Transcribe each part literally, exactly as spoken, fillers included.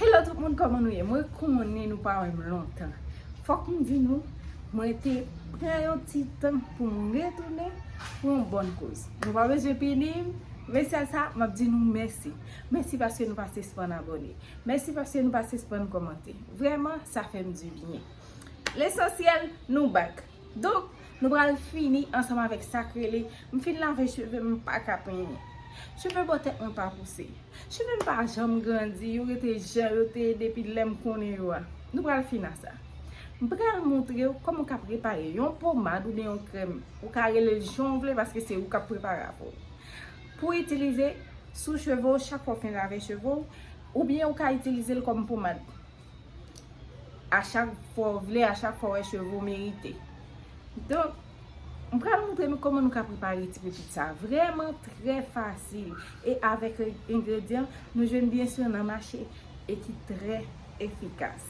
Hello tout moun, kòman nou ye? Mwen konnen nou pa wè m lontan. Fòk m di nou, mwen te pran yon ti tan pou m retounen pou yon bòn koz. Nou pa bezwen pini m, men sèl sa, m ap di nou mèsi. Mèsi paske nou pa sispann abòne. Mèsi paske nou pa sispann kòmante. Vrèman, sa fè m di byen. Lesansyèl, nou back. Donk, nou pral fini ansanm avèk sa k rele, m fin lave cheve m, m pa ka penyen. Cheve bò tèt mwen pa pouse. Cheve m pa janm grandi, yo rete jan yo te ye depi lè m konnen yo a. Nou pral fin a sa. M pral montre w kòman w ka prepare yon pomad oubyen yon krèm. Ou ka rele l jan w vle paske se ou k ap prepare avè w. Pou itilize sou cheve w chak fwa w fin lave cheve w, oubyen ou ka itilize l kòm pomad. A chak fwa w vle, a chak fwa w wè cheve w merite. Donk, m pral montre nou kòman nou ka prepare ti pepit sa. Vrèman trè fasil. E avèk engredyan nou jwenn byen si nan mache e ki trè efikas.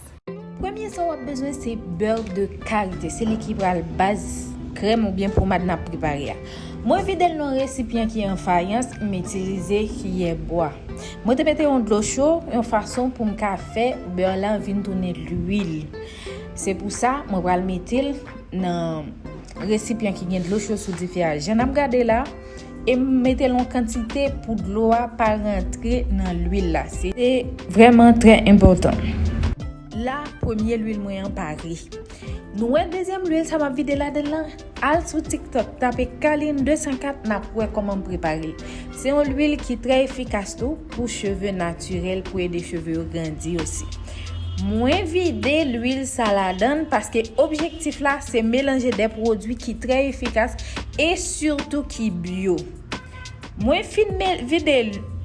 Premye sa w ap bezwen se bè de karite. Se li ki pral baz krèm oubyen pomad n ap prepare a. Mwen vide l nan resipyan ki an fayans, m itilize kiyè bwa. Mwen te mete yon dlo cho yon fason pou m ka fè bè lan vin tounen lwil. Se pou sa, mwen pral mete l nan resipyan ki gen dlo cho sou dife a. Jan n ap gade la, e m mete l yon kantite pou dlo a pa rantre nan lwil la. Se vrèman trè enpòtan. La, premye lwil mwen an pare. Nou wè dezyèm lwil sa m ap vide ladan l lan? Al sou TikTok, tape Kaline de san kat, n ap wè kòman m prepare l. Se yon lwil ki trè efikas tou pou cheve natirèl, pou ede cheve yo grandi osi. Mwen vide lwil sa ladan l paske objektif la se melanje de pwodui ki trè efikas e sitou ki byo. Mwen fin me- vide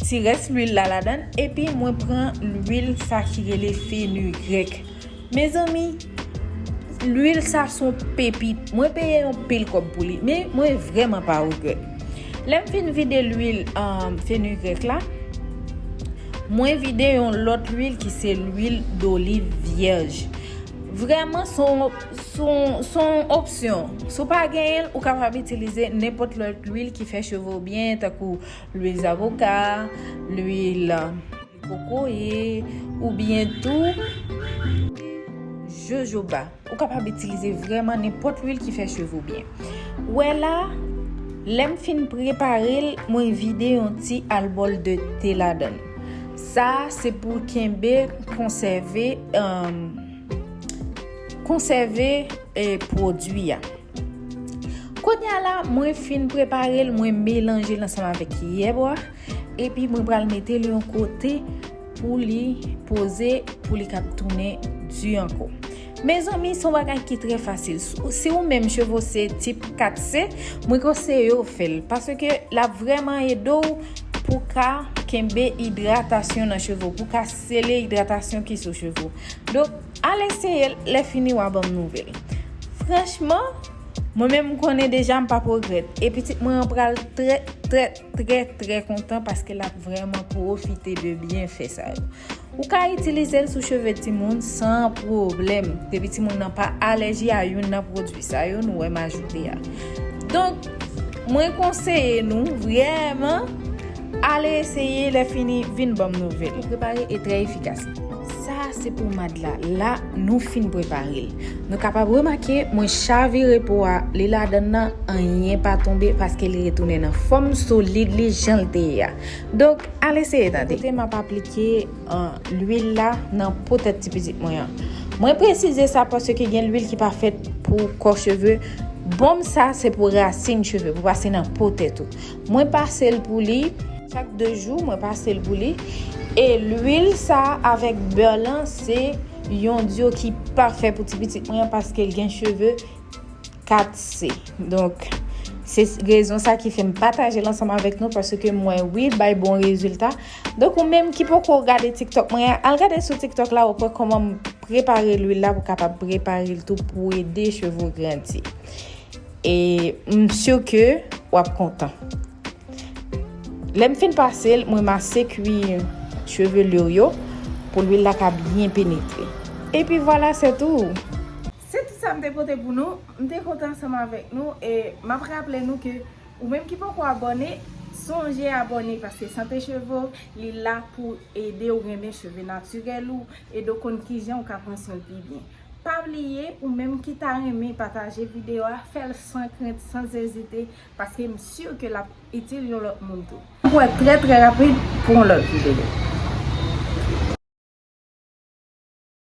ti rès lwil la ladan l, epi mwen pran lwil sa ki rele fenugrèk. Mezanmi, lwil sa se yon pepit. Mwen peye yon pil kòb pou li, men mwen vrèman pa regrèt. Lè m fin vide lwil um, fenugrèk la, mwen vide yon lòt lwil ki se lwil doliv vyèj. Vrèman, se yon, se yon, se yon opsyon. Si w pa genyen l, ou kapab itilize nenpòt lòt lwil ki fè cheve w byen, tankou lwil zavoka, lwil kokoye, oubyen tou jojoba. Ou kapab itilize vrèman nenpòt lwil ki fè cheve w byen. Wè la, lè m fin prepare l, mwen vide yon ti albòl de te ladan l. Sa, se pou kenbe, konsève, um, konsève eh, pwodui a. Kounye a la, mwen fin prepare l, mwen melanje l ansanm avèk kiyè bwa, epi mwen pral mete l yon kote pou li poze, pou li kab tounen di ankò. Mezanmi, se yon bagay ki trè fasil. Si, si ou menm cheve w se tip kat C, mwen konseye w fè l, paske l ap vrèman ede w pou ka kenbe idratasyon nan cheve w, pou ka sele idratasyon ki sou cheve w. Donk, al eseye l, lè fini w a ban m nouvèl. Franchman, mwen menm m konnen deja m p ap regrèt. E pitit mwen an pral trè, trè, trè, trè kontan paske l ap vrèman pwofite de byenfè sa yo. Ou ka itilize l sou cheve timoun san pwoblèm, depi timoun nan pa alèji a youn nan pwodui sa yo nou wè m ajoute a. Donk, mwen konseye nou vrèman ale eseye, lè fini vin ban m nouvèl. Li prepare e trè efikas. Sa se pomad la. La, nou fin prepare l. Nou kapab remake, mwen chavire po a, li ladan nan, anyen pa tonbe paske li retounen nan fòm solid li jan l te ye a. Donk, al eseye tande. Kote m ap aplike, uh, lwil la nan po tèt ti pitit mwen an. Mwen presize sa paske gen lwil ki pa fèt pou kò cheve. Bon, sa se pou rasin cheve, pou pase nan po tèt ou. Mwen pase l pou li, chak de jou, mwen pase l pou li. E lwil sa avèk bè lan, se yon diyo ki pafè pou ti pitit mwen an paske l gen cheve kat C. Donk, se rezon sa ki fè m pataje l ansanm avèk nou, paske m wè wi l bay bon rezilta. Donk, ou menm ki poko gade TikTok mwen an, al gade sou TikTok la, ou pran kòman m prepare lwil la pou kapab prepare l tou pou ede cheve w grandi. E m si ke w ap kontan. Lè m fin pase l, mwen mase kwi cheve lyo yo pou lwil la ka byen penetre. Epi vwala, se tou. Se tout sa m te pote pou nou. M te kontan ansanm avèk nou e m ap raple nou ke ou menm ki poko abòne, Sonje abòne paske Sante Cheve w, li la pou ede w renmen cheve natirèl ou, ede w konn kijan w ka pran swen l pi byen. Pa bliye, ou menm ki ta renmen pataje videyo a, fè l san krent, san ezite, paske m si ke l ap itil yon lòt moun tou. N ap wè trè trè rapid pou yon lòt videyo.